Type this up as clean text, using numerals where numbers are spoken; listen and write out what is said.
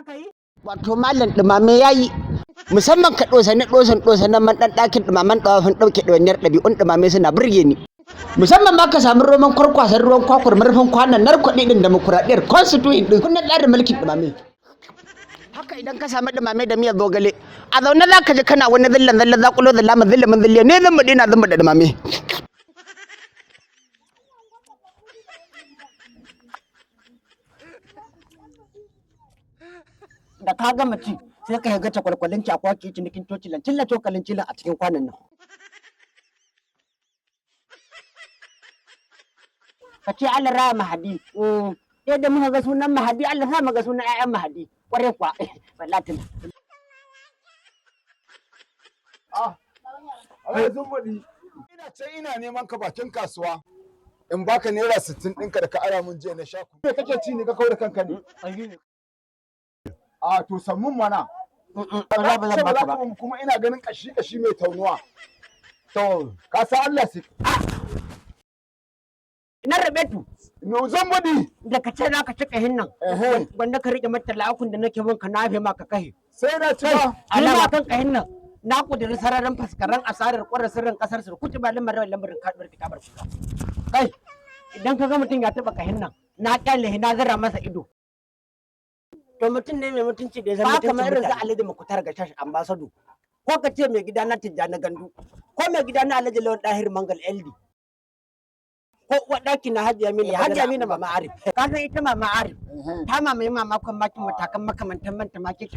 Aka yi? Wato malam, ɗumame ya yi, musamman ka ɗosa na ɗosan ɗosa na man ɗan ɗakin ɗumamen ɗawafin ɗauke ɗawainiyar. Ɗabi'un ɗumame suna burge ni, musamman ma ka samu roman kwarkwasar ruwan kwakwar murfin kwanan narkwaɗi ɗin demokuraɗiyar constituent ɗin kunnen tsarin mulkin ɗumame. Haka idan ka samu ɗumame da miyar zogale a zaune, za ka ji kana wani zillan zallan zakulo zallama zillamin zilliya ne zan muɗi na zan da ɗumame. Da ka gama ci, sai ka ga cakwalkwalin cakwaki cinikin tocilan cilla cokalin cila a cikin kwanan nan, ka ce Allah raya Mahadi. Yadda muka ga sunan Mahadi, Allah sa muka ga sunan ƴaƴan Mahadi. Kwarai kuwa, wallahi. Ah, ai zumbaɗi. Ina can ina neman ka bakin kasuwa. In baka ₦60 ɗinka da ka ara mun jiya na sha ku. Me kake ci ne ka kawo da kanka ne? A to sammun mana. Ba ba zan baka ba. Kuma ina ganin kashi kashi mai taunuwa. To, ka san Allah sai. Ina rabetu. No zumbaɗi. Da ka ce za ka ci kahin nan, gwanda ka rike mata la'akun da nake bin ka, na ma ka kahi. Sai na ci ba. Alama kan kahin nan na kudiri sararin faskaran asarar kwarar sirrin kasar su kuci ba lamarin lamarin kaduwar kitabar kuka. Kai, idan ka ga mutum ya taba kahin nan, na kyale, na zira masa ido, to mutum ne mai mutunci da ya zama mutuncin kamar irin su Alhaji Mukutar Gashash Ambassador, ko ka ce mai gida na Tijjani Gandu, ko mai gida na Alhaji Lawan Dahir Mangal LD, ko uwa ɗaki na Hajiya Mina, Hajiya Mina Mama Arif. Ka san ita Mama Arif ta mamaye mamakon makin matakan makamantan manta ma kike.